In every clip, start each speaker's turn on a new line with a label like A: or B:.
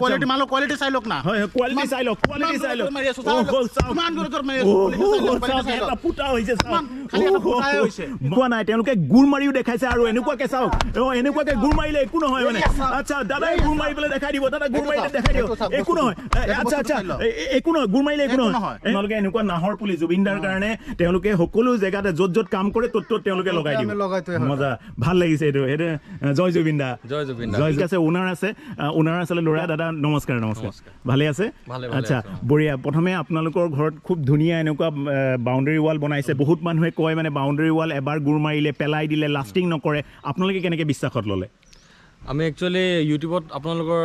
A: Quality মালৰ quality চাই লওক না।
B: হয় হয়, কোৱালিটি চাই লওক, কোৱালিটি চাই লওক।
A: মাৰি আছো, চাই লওক।
B: চাওক।
A: ইমান জোৰ জোৰ মাৰি আছো, quality চাই লওক, quality চাই লওক।
B: এটা ফুটা হৈছে, চাওক।
A: ইমান খালি এটা ফুটাই হৈছে।
B: কোৱা নাই, তেওঁলোকে গুৰ মাৰিও দেখাইছে আৰু এনেকুৱাকে চাওক, এনেকুৱাকে গুৰ মাৰিলে একো নহয় মানে। আচ্ছা, দাদাই গুৰ মাৰি পেলাই দেখাই দিব, দাদা গুৰ মাৰিলে দেখাই দিব, একো নহয়। আচ্ছা আচ্ছা, একো নহয়, গুৰ মাৰিলে একো নহয়। তেওঁলোকে এনেকুৱা নাহৰ পুলি জুবিন দাৰ কাৰণে তেওঁলোকে সকলো জেগাতে য'ত য'ত কাম কৰে ত'ত ত'ত তেওঁলোকে লগাই দিব। মজা, ভাল লাগিছে এইটো। সেইটো জয় জুবিন দা,
C: জয় জুবিন দা।
B: জয় আছে। ওনাৰ আছে, ওনাৰ আচলতে ল'ৰা। দাদা নমস্কাৰ। নমস্কাৰ, ভালে আছে? আচ্ছা, বঢ়িয়া। প্ৰথমে আপোনালোকৰ ঘৰত খুব ধুনীয়া এনেকুৱা বাউণ্ডেৰী ৱাল বনাইছে। বহুত মানুহে কয় মানে বাউণ্ডেৰী ৱাল এবাৰ গুৰ মাৰিলে পেলাই দিলে লাষ্টিং নকৰে, আপোনালোকে কেনেকৈ বিশ্বাসত ল'লে?
C: আমি একচুৱেলি ইউটিউবত আপোনালোকৰ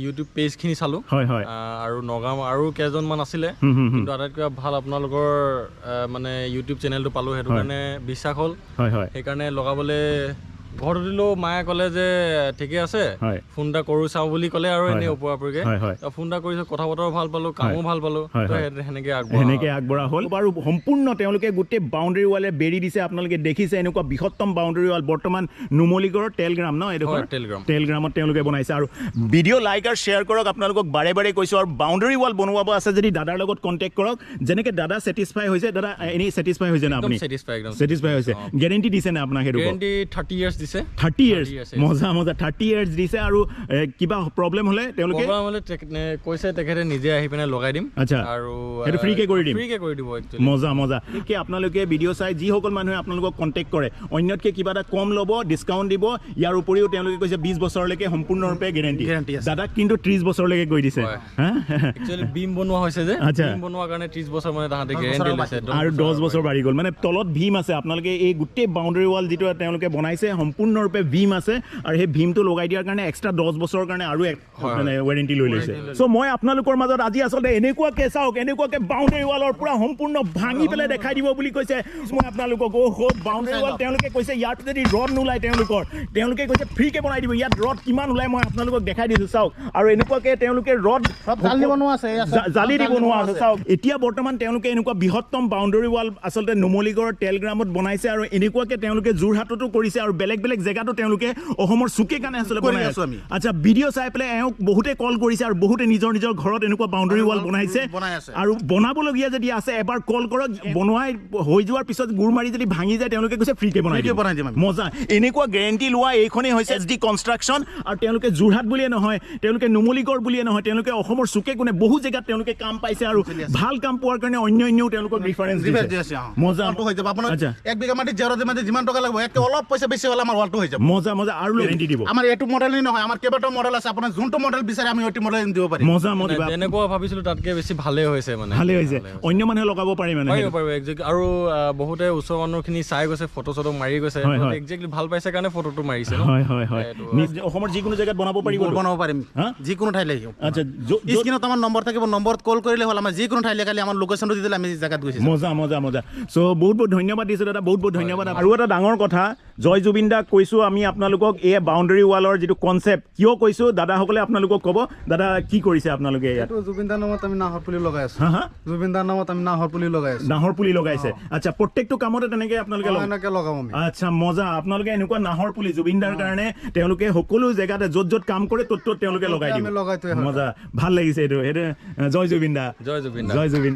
C: ইউটিউব পেজখিনি চালোঁ।
B: হয় হয়।
C: আৰু নগাঁও আৰু কেইজনমান আছিলে, কিন্তু আটাইতকৈ ভাল আপোনালোকৰ মানে ইউটিউব চেনেলটো পালোঁ, সেইটো কাৰণে বিশ্বাস হ'ল।
B: হয় হয়।
C: সেইকাৰণে লগাবলৈ ঘৰত সুধিলোঁ, মায়ে ক'লে যে ঠিকে আছে, ফোন এটা কৰোঁ চাওঁ বুলি ক'লে। আৰু এনেই ওপৰা ওপৰিকৈ ফোন এটা কৰিছোঁ, কথা বতৰাও ভাল পালোঁ, কামো ভাল পালোঁ, সেনেকৈ আগবঢ়া,
B: সেনেকৈ আগবঢ়া হ'ল। বাৰু সম্পূৰ্ণ তেওঁলোকে গোটেই বাউণ্ডেৰী ৱালে বেৰি দিছে, আপোনালোকে দেখিছে এনেকুৱা বৃহত্তম বাউণ্ডেৰী ৱাল বৰ্তমান নুমলীগড়ৰ তেলগ্ৰাম ন, এইডোখৰ
C: তেলগ্ৰাম,
B: তেলগ্ৰামত তেওঁলোকে বনাইছে। আৰু ভিডিঅ' লাইক আৰু শ্বেয়াৰ কৰক, আপোনালোকক বাৰে বাৰে কৈছোঁ। আৰু বাউণ্ডেৰী ৱাল বনোৱাব আছে যদি দাদাৰ লগত কণ্টেক্ট কৰক। যেনেকৈ দাদা ছেটিছফাই হৈছে, দাদা এনেই ছেটিছফাই হৈছে নে? আপুনি ছেটিছফাই হৈছে? গেৰেণ্টি দিছে নে আপোনাক? সেইটো
C: গেৰেণ্টি 30 ইয়াৰ্ছ দিছে।
B: 30 ইয়াৰ্ছ, মজা মজা, 30 ইয়াৰ্ছ দিছে। আৰু কিবা প্ৰব্লেম হ'লে তেওঁলোকে
C: কৈছে তেখেতে নিজে আহি পিনে লগাই দিম।
B: আচ্ছা,
C: আৰু
B: সেইটো ফ্ৰীকে কৰি দিম?
C: ফ্ৰীকে কৰি দিব।
B: মজা মজা। কি আপোনালোকে ভিডিঅ' চাই যিসকল মানুহে আপোনালোকক কণ্টেক্ট কৰে, অন্যতকৈ কিবা এটা কম ল'ব, ডিছকাউণ্ট দিব। ইয়াৰ উপৰিও তেওঁলোকে কৈছে 20 বছৰলৈকে সম্পূৰ্ণৰূপে গেৰেণ্টি। দাদাক কিন্তু 30 বছৰলৈকে কৰি দিছে।
C: একচুৱেলি বিম বনোৱা হৈছে যে, বিম বনোৱাৰ কাৰণে 30 বছৰ মানে তাহাঁতে গেৰেণ্টি লৈছে,
B: আৰু 10 বছৰ বাঢ়ি গ'ল। মানে তলত ভীম আছে, আপোনালোকে এই গোটেই বাউণ্ডেৰী ৱাল যিটো তেওঁলোকে বনাইছে সম্পূৰ্ণৰূপে ভীম আছে, আৰু সেই ভীমটো লগাই দিয়াৰ কাৰণে এক্সট্ৰা 10 বছৰৰ কাৰণে আৰু এক মানে ৱাৰেণ্টি লৈ লৈছে। চ' মই আপোনালোকৰ মাজত আজি আচলতে এনেকুৱাকে চাওক, এনেকুৱাকে বাউণ্ডেৰী ৱালৰ পূৰা সম্পূৰ্ণ ভাঙি পেলাই দেখাই দিব বুলি কৈছে। মই আপোনালোকক বাউণ্ডেৰী ৱাল তেওঁলোকে কৈছে ইয়াত যদি ৰড নোলায়, তেওঁলোকে কৈছে ফ্ৰীকে বনাই দিব। ইয়াত ৰড কিমান ওলায় মই আপোনালোকক দেখাই দিছোঁ, চাওক। আৰু এনেকুৱাকে তেওঁলোকে ৰড জালি দি বনোৱা আছে, চাওক। এতিয়া বৰ্তমান তেওঁলোকে এনেকুৱা বৃহত্তম বাউণ্ডেৰী ৱাল আচলতে নুমলীগড়ৰ তেলগ্ৰামত বনাইছে, আৰু এনেকুৱাকে তেওঁলোকে যোৰহাটতো কৰিছে, আৰু বেলেগ বেলেগ জেগাতো তেওঁলোকে অসমৰ চুকে কাণে আচলতে বনাই আছে। আচ্ছা, ভিডিঅ' চাই পেলাই এওঁক বহুতে কল কৰিছে, আৰু বহুতে নিজৰ নিজৰ ঘৰত এনেকুৱা বাউণ্ডেৰী ৱাল বনাইছে। আৰু বনাবলগীয়া যদি আছে এবাৰ কল কৰক। বনোৱাই হৈ যোৱাৰ পিছত গুৰ মাৰি যদি ভাঙি যায়, তেওঁলোকে কৈছে ফ্ৰীকে বনাই দিম। মজা, এনেকুৱা গেৰেণ্টি লোৱা এইখনেই হৈছে এছ ডি কনষ্ট্ৰাকশ্যন। আৰু তেওঁলোকে যোৰহাট বুলিয়ে নহয়, তেওঁলোকে নুমলীগড় বুলিয়ে নহয়, তেওঁলোকে অসমৰ চুকে কোণে বহু জেগাত তেওঁলোকে কাম পাইছে, আৰু ভাল কাম পোৱাৰ কাৰণে অন্য অন্যও তেওঁলোকক ৰিফাৰেঞ্চ দিছে। মজা
A: হৈ যাব। আপোনাৰ এক বিঘা মাটিত জেৰ মাটি যিমান টকা লাগিব, ইয়াতকৈ অলপ পইচা বেছি হ'লে আমাৰ ৱালটো হৈ যাব।
B: মজা মজা, আৰু গেৰেণ্টি দিব।
A: আমাৰ এইটো মডেলেই নহয়, আমাৰ কেইবাটাও মডেল আছে, আপোনাৰ যোনটো মডেল বিচাৰে আমি সেইটো মডেল দিব পাৰিম।
B: মজা মজা,
C: যেনেকুৱা ভাবিছিলোঁ তাতকৈ বেছি ভালেই হৈছে, মানে
B: ভালেই হৈছে। অন্য মানুহে লগাব পাৰি মানে?
C: পাৰিব একজেক্ট। আৰু বহুতে ওচৰৰ মানুহখিনি চাই গৈছে, ফটো চটো মাৰি গৈছে, একজেক্টলি ভাল পাইছে কাৰণে ফটোটো মাৰিছে।
B: হয় হয় হয়। অসমৰ যিকোনো জেগাত বনাব পাৰিব?
A: বনাব পাৰিম, যিকোনো ঠাইলৈ।
B: আচ্ছা,
A: স্ক্ৰীণত আমাৰ নম্বৰ থাকিব, নম্বৰত কল কৰিলে হ'ল। আমাৰ যিকোনো ঠাইলৈ খালি আমাৰ লোকেশ্যনটো দি দিলে আমি জেগাত গৈছোঁ।
B: মজা মজা মজা। চ' বহুত বহুত ধন্যবাদ দিছোঁ দাদা, বহুত বহুত ধন্যবাদ। আৰু এটা ডাঙৰ কথা, জয় জুবিন দাক কৈছোঁ আমি আপোনালোকক, এই বাউণ্ডেৰী ৱালৰ যিটো কনচেপ্ট কিয় কৈছোঁ দাদাসকলে আপোনালোকক ক'ব। দাদা, কি কৰিছে আপোনালোকে ইয়াত?
D: জুবিন দাৰ নামত আমি নাহৰ পুলি লগাই আছোঁ।
B: হা হা,
D: জুবিন দাৰ নামত আমি নাহৰ পুলি লগাই আছোঁ।
B: নাহৰ পুলি লগাইছে। আচ্ছা, প্ৰত্যেকটো কামতে তেনেকৈ আপোনালোকে
D: এনেকৈ লগাম আমি?
B: আচ্ছা, মজা। আপোনালোকে এনেকুৱা নাহৰ পুলি জুবিন দাৰ কাৰণে তেওঁলোকে সকলো জেগাতে য'ত য'ত কাম কৰে ত'ত ত'ত তেওঁলোকে লগাই দিব। মজা, ভাল লাগিছে এইটো। সেইটো জয় জুবিন দা,
C: জয় জুবিন দা,
B: জয় জুবিন দা।